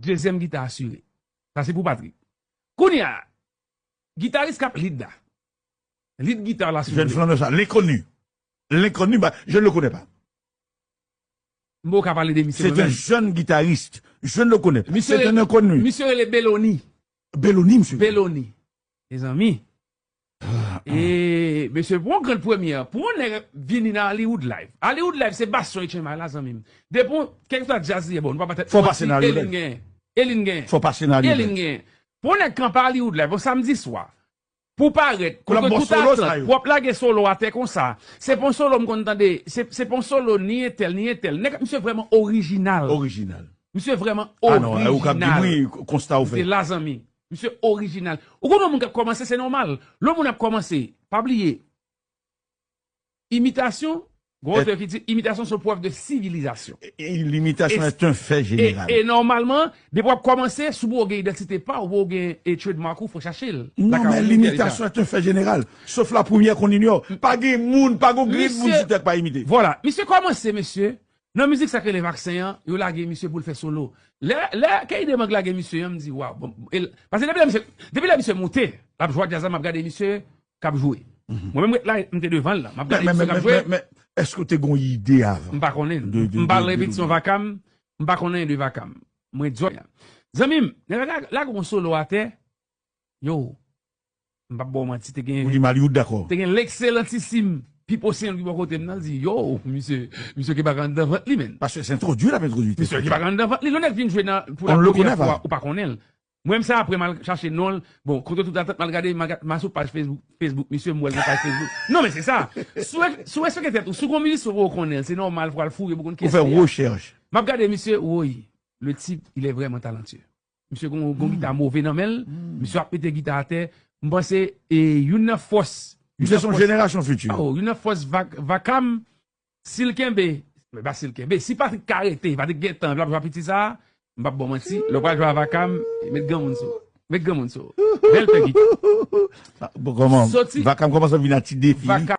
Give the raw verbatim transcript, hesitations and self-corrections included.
Dezyèm gita asire. Sa se pou Patrick. Kounye a, gitaris k ap lead la. Lead gita la, si vous Jeune voulez. Flambeur, ça, l'inconnu. L'inconnu, bah, je ne le connais pas. M pa ka pale de misye C'est un mwen. Jeune guitariste. Je ne le connais pas. Misye C'est un rele- inconnu. Misye rele Beloni. Beloni, monsieur. Beloni. Mezanmi. E mesye, pou yon gran premyè, pou yon nèg vini nan Hollywood Live. Hollywood Live se basyon H M I la, zanmi m. Depi yon, kèlkeswa djaz li ye, bon, nou pa pa tèt. Fò pase nan Hollywood Elin gen. Elin gen. Fò pase nan Elin Hollywood. Gen. Pou yon nèg kanpe Hollywood Live, bon, samdi swa. Pou parèt, Pou l ap kote bon tout solo, sa atant, yo. pou ap lage solo atè konsa. Se pa yon solo m konn tande, se se pa yon solo ni entèl, ni entèl. Nèg, misye vrèman orijinal. Orijinal. Misye vrèman Ah non, ou ka di orijinal. Wi, konsta ou Se fè. La, zanmi. Misye orijinal. Ou konn moun k ap kòmanse, se nòmal. Lè moun ap kòmanse, pa bliye. Imitasyon, gwo otè ki di, imitasyon se preuve de civilisation. Et l'imitation Et- est un fait E, général. e nòmalman, depi w ap kòmanse, si w gen idantite pa w, ou gen e trademark ou, fò chache l. Non, men l'imitation est un fait général. Sof la premyè qu'on ignore. Pa gen moun, pa gen grenn moun sou tè k pa imite. Vwala. Misye kòmanse, mesye. Nan mizik sa k rele Vaksen an, yo lage misye pou l fè solo. Lè, lè Kay Demang lage misye an, m di, waw. Bon, e l- paske depi lè misye, depi lè misye moute, l ap jwe ak djaz la, m ap gade misye k ap jwe. Mwen menm ret la, m te devan l la. M ap gade Men, men, misye k ap men, jwe. men, men, èske w te gen yon ide avan? M pa konnen. De- de- M pa de- de- repetition Vakam. M pa konnen de Vakam. Mwen di w. Zanmi m, nèg la, la gon solo atè. Yo. M p ap ba w manti, te gen Ou di Maliwood dakò. Te gen lekselantisim Pipo Sen Lwi bò kote m nan, l di, yo, misye, misye ki pa ka anndan vant li, men. Paske se entwodui l ap entwodui. Misye ki pa ka anndan vant li, lè nèg vin jwe nan, pou la On le premyè connaît fwa, pas. Ou pa konnen l. Mwen menm se apre m al chache non l. Bon, kote tout atant m al gade, m al ga- m al sou paj Facebook, Facebook, misye, m wè l nan paj Facebook. Non, men se sa. Si w, si w respekte tèt ou, si w gon mizisyen ou konnen l, se nòmal, fò w al fouye pou konn Ou fè kiyès li ye. Rechèch. M ap gade misye, woy, le type, il est vraiment talentueux. Misye gon, gon gita move nan men l, misye ap mete gita atè. M panse, e, youn nan fòs. Misye se yon jenerasyon fiti. Oh, youn nan fòs Vak-, Vakam, si l kenbe, men pa si l kenbe, si Patrick ka rete, Patrick gen tan, l ap jwe a piti sa, m p ap ba w manti, lè w pral jwe a Vakam, met granmoun sou. Met granmoun sou. Bèl fè gita. Ah, bon, kòman? Soti- Vakam kòmanse vin a ti defi. Vakam